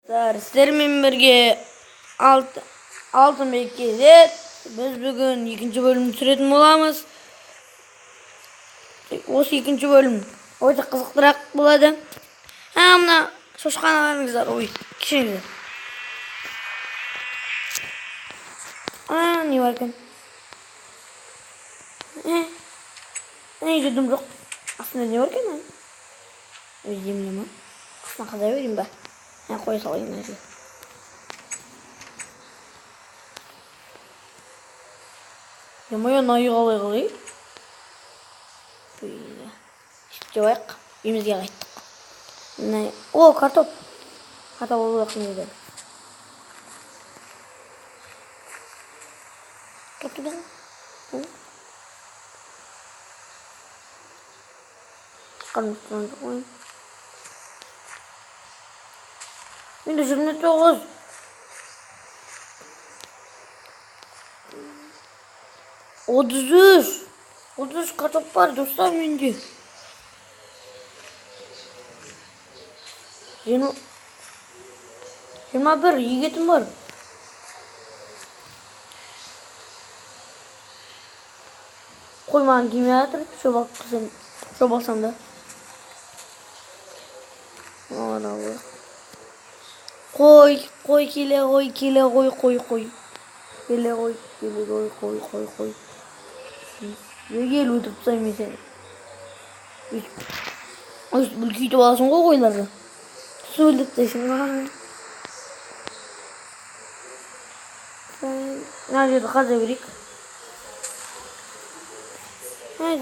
Сіздермен бірге Алтынбек KZ. Біз бүгін екінші бөлім түсіретін боламыз. Осы екінші бөлім өте қызықтырақ болады. Мына шошқаны қараңыздар. Ой, кешіріңіздер. Не бар екен? Жудым жоқ. Астында не бар екен? Өз деміне ма? Астына қаза берейін ба? Қоя салайын мына жерге. Е-мое, мына үй қалай қалай? Сөйтіп алайық. Үйімізге қайттық. Мына, о, картоп. Картоп алу керек мына жерден. Менде 29. 33. 33 картоп бар достар менде. 21 егетін бар. Қой маған келмей жатыр. Шөп алып қалсам, шөп алсам да. Қой, қой, келе қой, келе қой, қой, қой. Келе қой, келе қой, қой, қой, қой. Егер өлтіріп тастаймын мен сені. Өйстіп үлкейтіп аласың ғой қойларды. Сосын өлтіріп тастайсың. Мына жерді қаза берейік.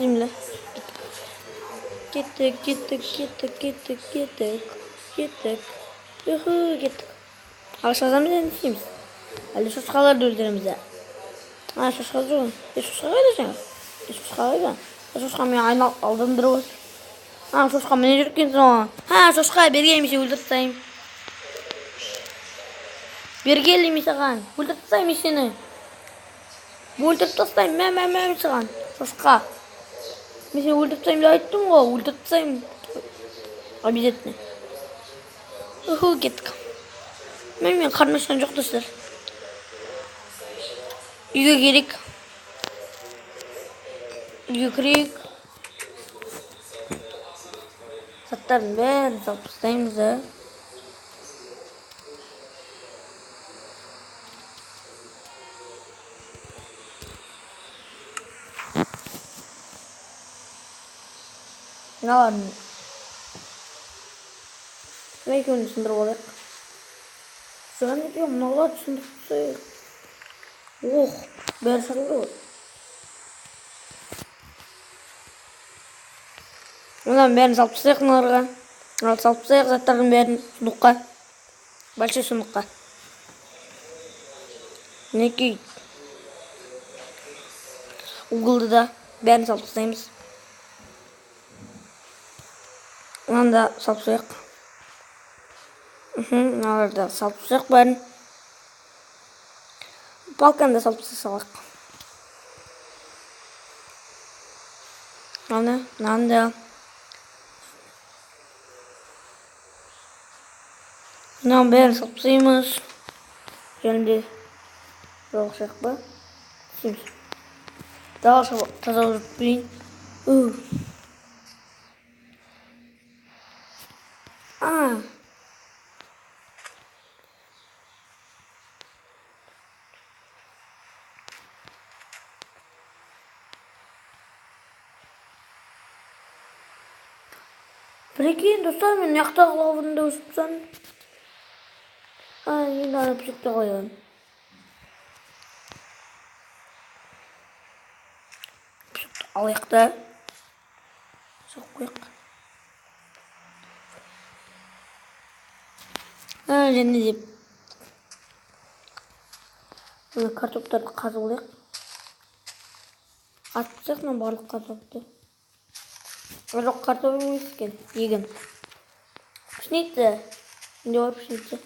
Земля. Кеттік, кеттік, кеттік, кеттік, кеттік, кеттік. Юху, кеттік. Ағаш қазамыз енді не істейміз? Әлде шошқаларды өлтіреміз ә? Шошқа жоқ. Шошқа қайда жаңа? Шошқа қайда? Шошқа мені айналып алдандырып отыр. Шошқа міне жүр екен соң. Шошқа бері келмесе өлтіріп тастаймын. Бері кел деймін саған. Өлтіріп тастаймын сені. Өлтіріп тастаймын. Мә, мә, мә саған. Шошқа. Мен сені өлтіріп тастаймын деп айттым ғой. Өлтіріп тастаймын. Обязательно. Уху, кеттік. Мен қарным ашқан жоқ достар. Үйге керек. Үйге кірейік. Заттардың бәрін салып тастаймыз да. Мыналарын екеуін сындырып алайық. Содан екеуін мыналарды сындырып тастайық. Ох, бәрі сатылды ғой. Мынаның бәрін салып тастайық мыналарға. Ал салып тастайық заттардың бәрін сундукқа. Большой сундукқа. Мінекей. Уголды да бәрін салып тастаймыз. Мынаны да салып тастайық. Мыналарды да салып тастайық бәрін. Палканы да салып тастайық. Мынаны, мынаны да. Мынаның бәрін салып тастаймыз. Және де жолықшақ ба? Істейміз. Дала таза жүріп берейін. Прикинь, достар, мен жақтағы лаваны да өшіріп тастадым. Енді ана пышақты қоямын. Пышақты алайық та. Соғып қояйық. Және де мына картоптарды қазып алайық. Қазып тастайық мына барлық картопты. Жоқ, картоп емес екен, егін. Пшеница. Не бар пшеница?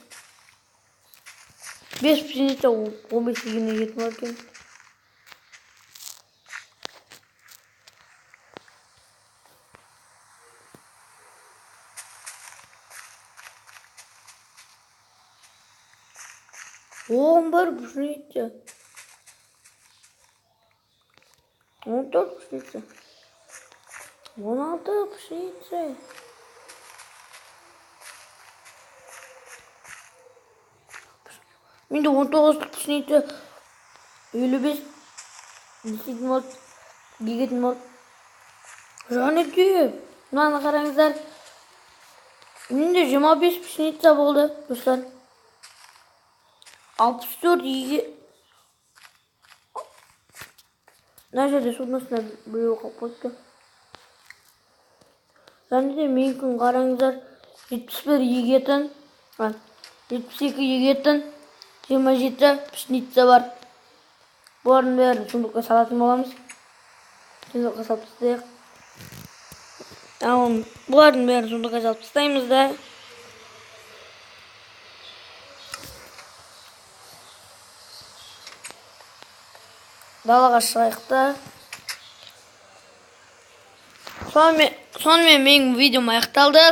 5 пшеница, 15 егін егетін бар екен. 11 пшеница. 14 пшеница. 16 пшеница. Менде 19 пшеница. 55 не істейтін болды, егетін болды. Және де мынаны қараңыздар. Менде 25 пшеница болды, достар. 64 еге. Мына жерде судың астында біреу қалып қойыпты. Және де менікін қараңыздар. 71 егетін, 72 егетін, 27 пшеница бар. Бұлардың бәрін сундукқа салатын боламыз. Сундукқа салып тастайық. Ал бұлардың бәрін сундукқа салып тастаймыз да. Далаға шығайық та. Сонымен менің видеом аяқталды.